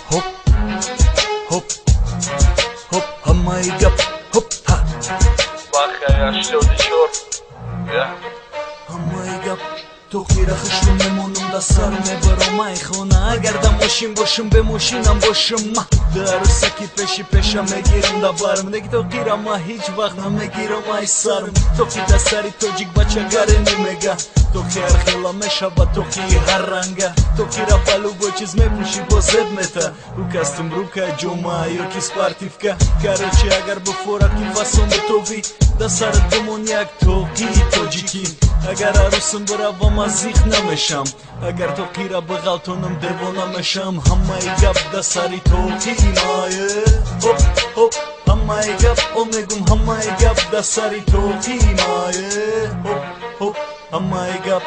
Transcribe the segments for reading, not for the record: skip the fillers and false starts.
Хоп, хоп, хоп, ҳамаи гап, хоп, ҳа. Бахай 84. Я. Ҳамаи гап тоқира хушрӯ мемонам, да сар мебарам ай хона. Агар да мошин бошам, бе мошинам бошам, ма дарусаки пеши пеша мегирам да барм. Неки тоқира ма ҳеҷ вақт намегирам ай сарм. Тоқи да сари тоҷик бачагаре немега. Тоқи ҳархела мешава, тоқи ҳар ранга. Тоқира ба любой чиз мепӯшӣ, бо зеб мета. Ӯ костюм, брюка, ҷома ёки спортивка. Короче, агар бифорад, ки фасон битовӣ, да сарат бимон як тоқии тоҷикӣ. Агар арӯсам биравам, аз зих намешам. Агар тоқира биғалтонам, девона мешам. Ҳамаи гап да сари тоқии мае. Хоп, хоп, ҳамаи гап, о мегум, ҳамаи гап да сари тоқии мае. Хоп, хоп, ҳамаи гап.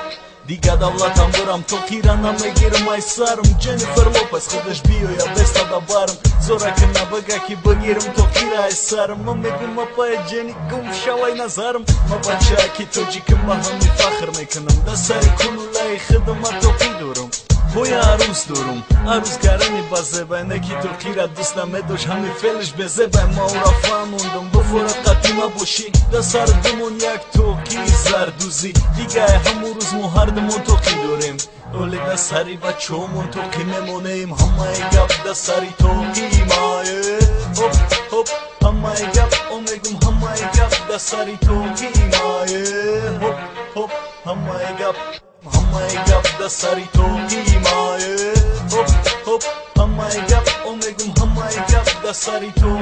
Дига давлатам бурам, тоқира намегирам ай сарм. Дженнифер Лопес худаш биёя беста да барм. Зорака набага, ки бигирам тоқира ай сарм. Ма мегум: апая Ҷенни, гум шавай назарм. Ма бачаки тоҷикам, ба ҳами фахр мекунам. Да сари кулулаи хидма тоқӣ дорам. Боя арӯс дорум, арӯс гарани базебай, не ки тоқира дӯст намедошт, ҳами фелиш безебай. Ма ӯра фаҳмондум: буфорад қадима бошӣ, да сар бимон як тоқии зардӯзӣ. Дигае ҳамун рӯз мо ҳардумон тоқӣ дорем, оле да сари бачаҳомон тоқӣ мемонем. Ҳамаи гап да сари тоқии мае. Хоп, хоп, ҳамаи гап, о мегум, ҳамаи гап да сари тоқии мае. Хоп, хоп, ҳамаи гап, ҳамаи гап да сари тоқии мае. Хоп, хоп, ҳамаи гап, о мегум, ҳамаи гап да сари тоқии.